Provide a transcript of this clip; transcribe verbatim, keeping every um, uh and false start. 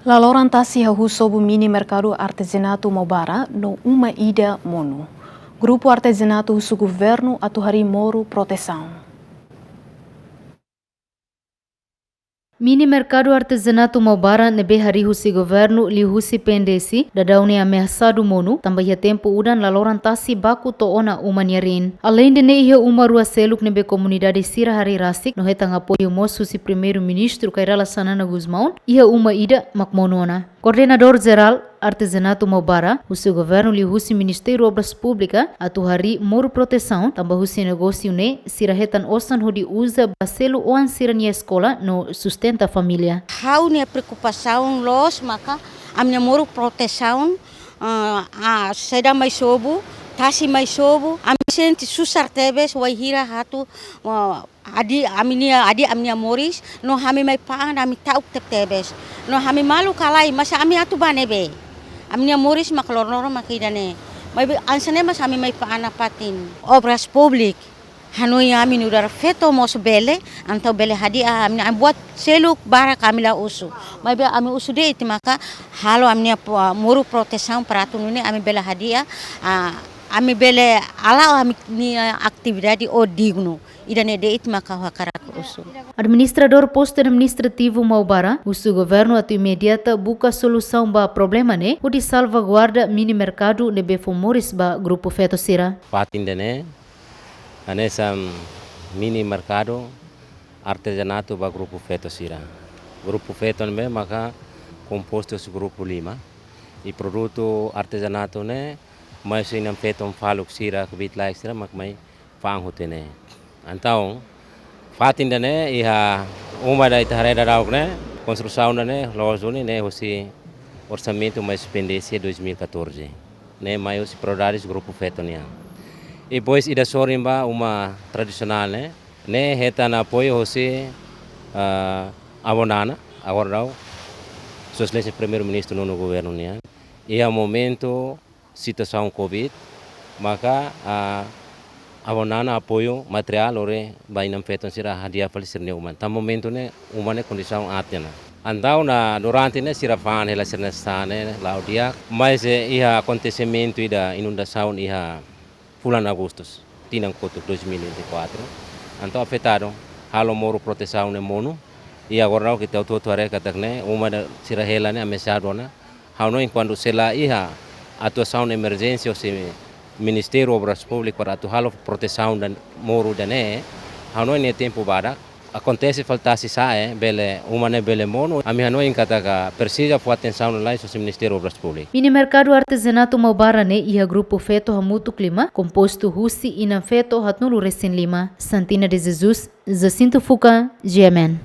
Laloran tasi hahú sobu mini merkadu artezanatu Maubara no uma ida monu. Grupu artezanatu husu governu atu harii moru protesaun. Mini merkadu artezanatu Maubara ne'ebé harii husi governu liuhusi P N D S, daudaun ne'e ameasadu monu, tanba iha tempu udan laloran tasi baku to'o ona uma nia rin. Aleinde ne'e iha uma rua seluk ne'ebé komunidade sira harii rasik no hetan apoiu mós husi Primeiru-Ministru Kay Rala Xanana Gusmão, iha uma ida mak monu ona. Koordenadór Jerál Artezanatu Maubara husu governu liuhusi Ministériu Obras Públikas atu harii moru protesaun, tanba husi negósiu ne'e sira hetan osan hodi uza ba selu oan sira-nia eskola no sustenta família. Ha'u-nia preokupasaun loos maka ami-nia moru protesaun, ah, ah, saida mai sobu, tasi mai sobu, ami sente susar tebes, wainhira atu, ah, hadi'a ami-nia, hadi'a ami-nia moris, no ami mai fa'an ami ta'uk tebetebes. No ami malu ka lae, mas ami atu bá ne'ebé? Ami-nia moris mak loron-loron mak ida-ne'e. Maibé hanesan ne'e mas ami mai fa'an nafatin. Obras Públikas hanoin ami nu'udar feto mós bele, entaun bele hadi'a ami-nia, ami buat seluk barak ami la husu. Maibé ami husu de'it maka halo ami-nia po-, moru protesaun para atu nune'e ami bele hadi'a, ah, ami bele hala'o ami-nia atividade ho dignu. Ida-ne'e de'it maka ha'u hakarak husu. Administradór Postu Administrativu Maubara husu governu atu imediata buka solusaun ba problema ne'e, hodi salvaguarda mini merkadu ne'ebé fó moris ba grupu feto sira. Fatin ida-ne'e hanesan mini merkadu artezanatu ba grupu feto sira. Grupu feto ne'e maka kompostu husi grupu lima. I produtu artezanatu ne'e mai husi inan-feton faluk sira, kbiit-laek sira mak mai fa'an hotu ne'e. Entaun, fatin ida-ne'e iha uma ida ita haree daudauk ne'e, konstrusaun ida-ne'e loos duni ne'e husi orsamentu mai husi P N D S dois mil e catorze. Ne'e mai husi prioridades grupu feto nian. I depois ida sorin ba uma tradisionál ne'e, ne'e hetan apoiu husi, ah, Avó Nana, agora daudaun Sua Exelénsia Primeiru-Ministru Nono Governu nian. Iha momentu situasaun covid, maka, ah, Avó Nana apoiu materiál lori ba inan-feton sira hadi'a fali sira-nia uma. Tanba momentu ne'e uma ne'e kondisaun aat ona. Entaun durante ne'e sira fa'an hela sira-nia sasán ne'e la'o di'ak, mas, eh, iha akontesimentu ida inundasaun iha fulan Agostu tinan kotuk dois mil e vinte e quatro. Entaun afetadu, halo moru protesaun ne'e monu. I agora daudaun ita hotu-hotu haree katak ne'e uma ida sira hela ne'e ameasadu ona. Ha'u hanoin kuandu se la iha atuasaun emerjénsia husi Ministériu Obras Públikas para atu halo protesaun ba moru ida-ne'e, ha'u hanoin iha tempu badak akontese fali tasi sa'e, bele uma ne'e bele monu, ami hanoin katak presiza fó atensaun lalais husi Ministériu Obras Públikas. Mini merkadu artezanatu Maubara ne'e iha grupu feto hamutuk lima, kompostu husi inan-feto haatnulu resin lima. Santina de Jesus, Jacinto Fuca, G M N.